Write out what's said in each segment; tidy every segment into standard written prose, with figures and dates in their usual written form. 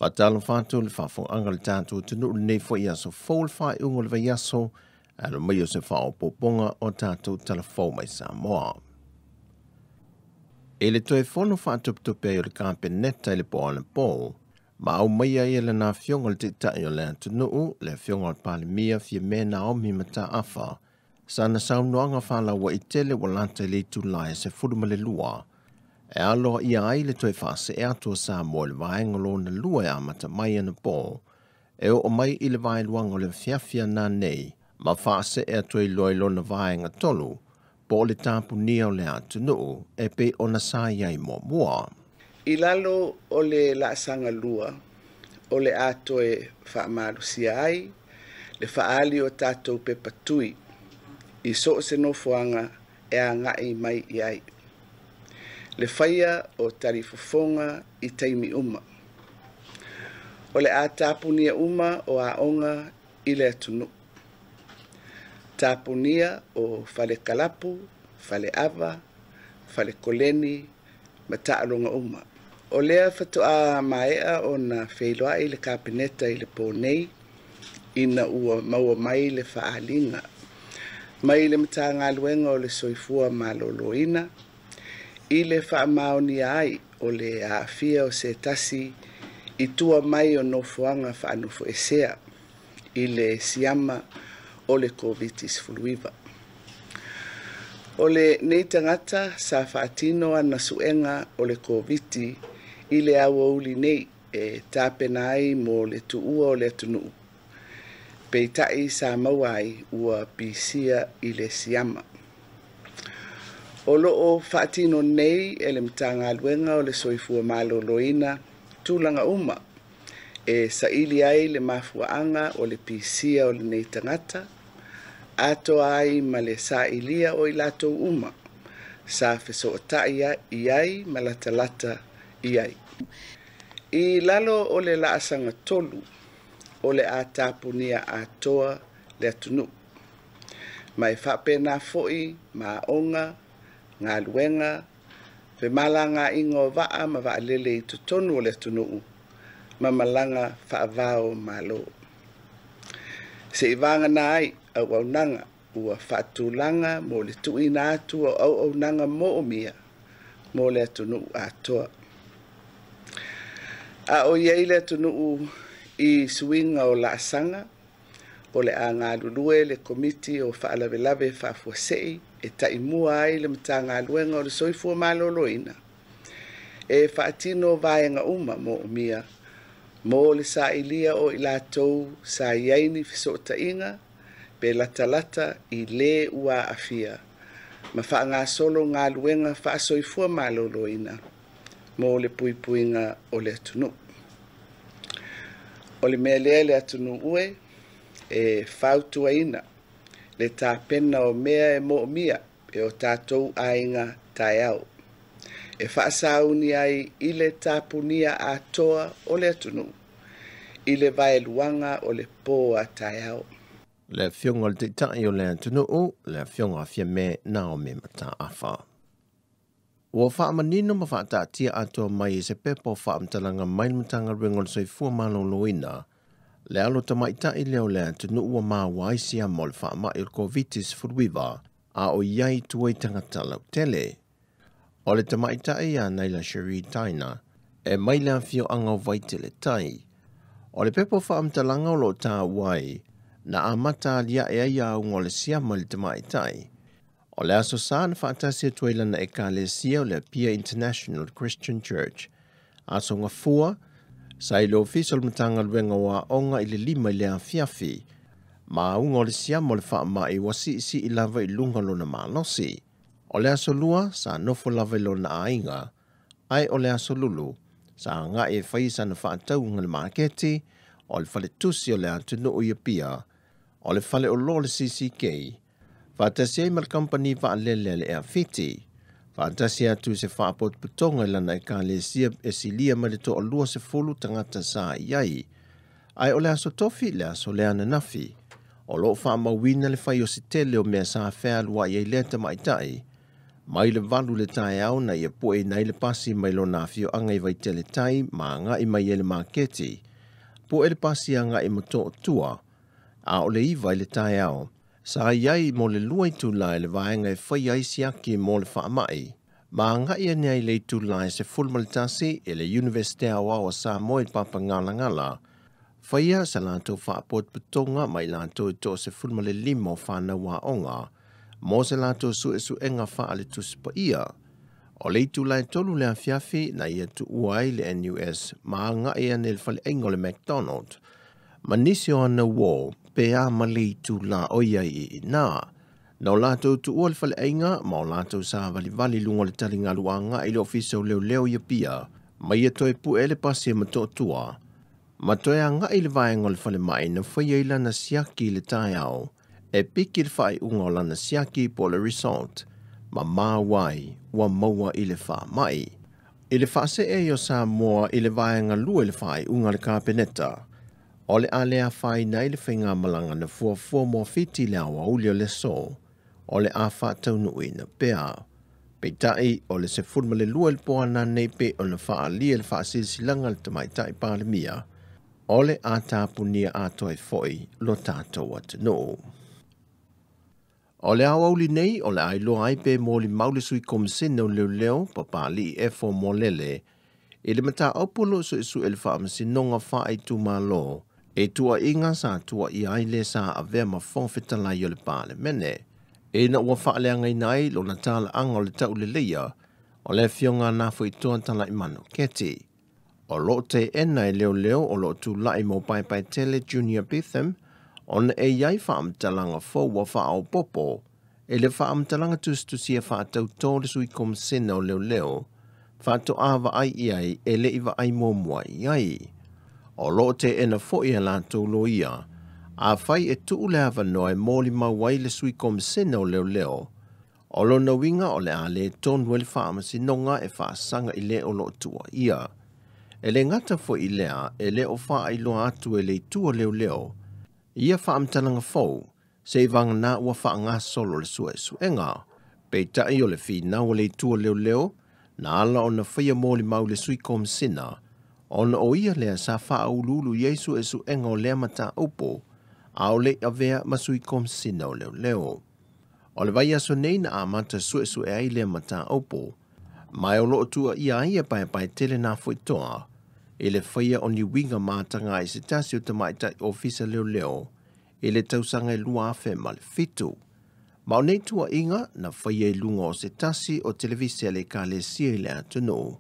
Faatalofa atu i le faafofogaaga a le tatou atunuu i lenei foi aso fou, le faaiuga o le vaiaso, alo mai o se faaopoopoga o tatou talafou mai Samoa. I le toe fono faatupatupe ai o le Kapeneta i le po anapo, ma aumaia ai e lana afioga i le Taitai o le atunuu, le afioga i le Palemia Fiame Naomi Mataafa, sana saunoaga faalauaitele ua lata i le itula e 12, e aloaia ai le toe faasee atu o Samoa i le vaega lona lua e amata mai anapo, e oo mai i le vaeluaga o le afiafi nanei, ma faasee atu ai loa i lona vaega tolu, po o le tapunia o le atunuu e pei ona sa i ai muamua. I lalo o le laasaga lua, o le a toe faamalosia ai le faaali o tatou pepa tui i so o se nofoaga e agai mai i ai. Le faia o talifofoga i taimi uma. O le a tapunia uma o aoga i le atunuu. Tapunia o fale kalapu, fale ava, fale koleni, ma taaloga uma. O lea faatoa maea ona feiloai le Kapeneta i le po nei, ina ua maua mai le faaliga mai le Matagaluega o le Soifua Maloloina, i le faamaonia ai o le aafia o se tasi i tua mai o nofoaga faanofoesea i le siama o le COVID-19. O le nei tagata sa faatino ana suega o le Koviti i le aoauli nei e tapena ai mo le tuua o le atunuu, peitai sa maua ai ua pisia i le siama. O loo faatino nei e le Matagaluega o le Soifua Maloloina tulaga uma e saili ai le mafuaaga o le pisia o lenei tagata, atoa ai ma le sailia o i latou uma sa fesootai i ai ma latalata i ai. I lalo o le laasaga tolu, o le a tapunia atoa le atunuu. Ma e faapena foi ma aoga, galuega, femalagaaiga o vaa ma vaalele i totonu o le atunuu, ma malaga faavao malo. Se i vagana ai auaunaga ua faatulaga mo le tuuina atu o auaunaga moomia mo le atunuu atoa. A o i ai le atunuu i suiga o laasaga, o le a galulue le Komiti o Faalavelave Faafuasei e taimua ai le Matagaluega o le Soifua Maloloina e faatino vaega uma moomia mo le sailia o i latou sa i ai ni fesootaiga pe latalata i le ua aafia ma faagasolo galuega faasoifua maloloina mo le puipuiga o le atunuu. O le mea lea le atunuu e e fautuaina le tapena o mea e moomia e o tatou aiga taeao e faasauni ai i le tapunia atoa o le atunuu i le vaeluaga o le po a taeao. Le afioga i le Taitai o le atunuu, le afioga Fiame Naomi Mataafa. Ua faamanino ma faataatia atoa mai i se pepa o faamatalaga mai le Matagaluega o le Soifua Maloloina, le alo tamaitai lea o le atunuu ua maua ai siama o le faamai o le COVID-19 a o i ai i tua i tagata lautele. O le tamaitai ia Naila Cherie Taina e mai le afioaga o Vaitele Tai. O le pepa o faamatalaga o lo o taua ai, na amata aliae ai auga o le siama i le tamaitai. O le aso sa na faatasi atu ai lana ekalesia o le Apia International Christian Church. Aso gafua, sa i le ofisa o le Matagaluega o Aoga i le 5 i le afiafi. Ma auga o le siama o le faamai ua siisii lava i luga lona malosi. O le aso lua, sa nofo lava i lona aiga. Ae o le aso lulu, sa agai e fai sana faatauga i le maketi, o le faletusi o le atunuu i Apia, o le fale o lo le CCK, faatasi ai ma le kampani vaalele a le Air Fiti. Faatasi atu se faapotopotoga i lana ekalesia e silia mai le 120 tagata sa i ai. Ae o le aso tofi le aso lea ananafi, o loo faamauina le fai o se tele o mea sa fealuai ai lea tamaitai, Mai le 8 le taeao na ia pu'e nei le pasi mai lona afioaga i Vaitele Tai ma aga'i mai ai le maketi. Pu'e le pasi aga'i Motootua, a o le 9 i le taeao. Sa i ai mo le 2 itula i le vaega e faia ai siaki mo le faama'i. Ma aga'i ane ai le itula e 11 i le Iunivesite Aoao o Samoa i Papagalagala. Faia sa latou faapotopotoga mai latou e 15 o fanau aoga mo se latou suesuega faale-tusipaia. O le itula e 3 le afiafi na ia tuua ai le NUS ma aga'i ane i le faleaiga o le McDonald. Ma nisi o ana uō pe a ma le itula o iai i ina. Na o latou tuua le faleaiga ma o latou savalivali i luga o le taligalu aga'i i le ofisa o leoleo i Apia, ma ia toe pu'e le pasi e Motootua. Ma toe aga'i le vaega o le falemai na faia i lana siaki i le taeao, e piki le faaiuga o lana siaki po o le result, ma maua ai ua maua i le faama'i. I le faasee ai o Samoa i le vaega 2 i le faaiuga a le Kapeneta, o le a le afaina ai le faigamalaga na fuafua mo Fiti i le aoauli o le aso, o le a faataunuuina pea. Peitai o le 12 i le po ananei pe ona faaalia le faasilasilaga a le Tamaitai Palemia, o le a tapunia atoa ai fo'i lo tatou atunuu. O le aoauli nei o le a iloa ai pe molimau le sui komisene o leoleo Papali'i Efo Molele i le mataupu o lo o suesue le faamasinoga faaitumalo e tuuaiga sa tuuaia ai le sa avea ma Fofoga Fetalai o le Palemene. Ina ua faaleagaina ai lona talaaga o le tauleleia o le afioga a Nafoitoa Tala'imanu Keti. O lo o teena e leoleo o lo o tula'i mo Paepaetele Junior Betham ona e iai faamatalaga fou ua faaopoopo e le faamatalaga tusitusia faatautō le sui komisene o leoleo faatoa vaai i ai e le'i vaai muamua i ai. O lo o teena fo'i e latou loia, afai e tuu le avanoa e molimau ai le sui komisene o leoleo, o lona uiga o le a lē tonu ai le faamasinoga e faasaga i le o lo o tuuaia. E le gata fo'i lea e le o faailoa atu e le itu o leoleo, ia faamatalaga fou, se i vagana ua faagasolo le suesuega. Peitai o le finau o le itu o leoleo, na ala ona faia molimau le sui komisina, ona o ia lea sa faauluulu i ai suesuega o lea mataupu, a o le'i avea ma sui komisina o leoleo. O le vaiaso nei na amata suesue ai lea mataupu, ma o lo o tuuaia ai e Paepaetele Nafoitoa, i le faia o ni uiga mataga i se tasi o tamaitai ofisa leoleo i le tausaga e 2007. Ma o nei tuuaiga na faia i luga o se tasi o televise a le Ekalesia i le atunuu,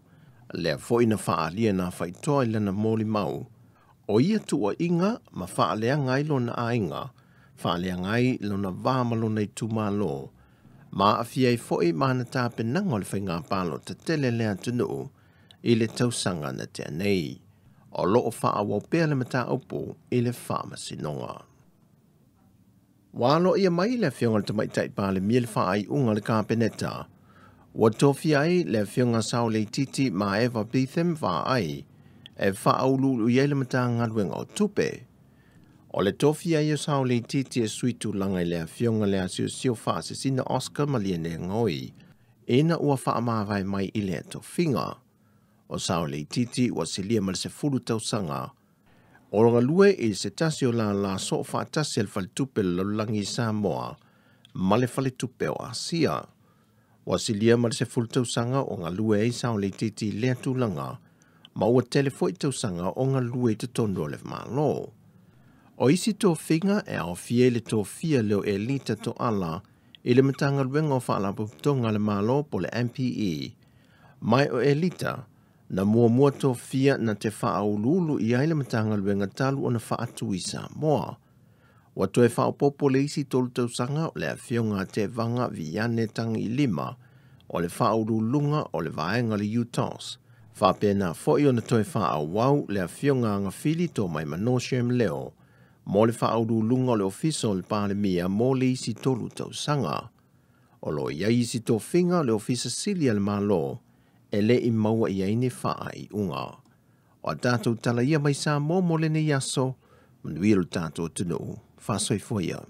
lea fo'i na faaalia Nafoitoa i lana molimau. O ia tuuaiga ma faaleaga ai lona aiga, faaleaga ai lona va ma lona itumalo, ma aafia ai fo'i ma ana tapenaga o le faigapalota tele le atunuu i le tausaga na tea nei. O lo o faaauau pea le mataupu i le faamasinoga. Ua aloaia mai le afioga i le Tamaitai Palemia le faaiuga a le Kapeneta. Ua tofia ai le afioga Saoleititi ma Eva Betham Vaai e faauluulu i ai le Matagaluega o Tupe. O le tofia ai o Saoleititi e sui tulaga i le afioga le asiosio faasesina Oscar Malielegaoi, ina ua faamavae mai i lea tofiga. O Saoleititi ua silia ma le 10 tausaga. O galue i se tasi o lala soo faatasi a le faletupe o le lalolagi i Samoa ma le faletupe o Asia. Ua silia ma le 10 tausaga o galue ai Saoleititi i lea tulaga, ma ua tele fo'i tausaga o galue i totonu o le Malo. O isi tofiga e aofia i le tofia lea o Elita Toala i le Matagaluega o Faalapotopotoga a le Malo po o le MPE. Mai o Elita, na muamua tofia na te faauluulu i ai le Matagaluega talu ona faatu i Samoa. Ua toe faaopoopo le isi 3 tausaga o le afioga a Tevaga Viane Tagiilima o le faauluuluga o le vaega o le UTOS. Faapena fo'i ona toe faaauau le afioga Agafili Tomaimano Shem Leo mo le faauluuluga o le ofisa o le Palemia mo le isi 3 tausaga. O lo o i ai isi tofiga o le ofisa sili a le Malo e le'i maua i ai ni faaiuga. O a tatou tala ia mai Samoa mo lenei aso, manuia lo tatou atunuu. Faasoifua ia.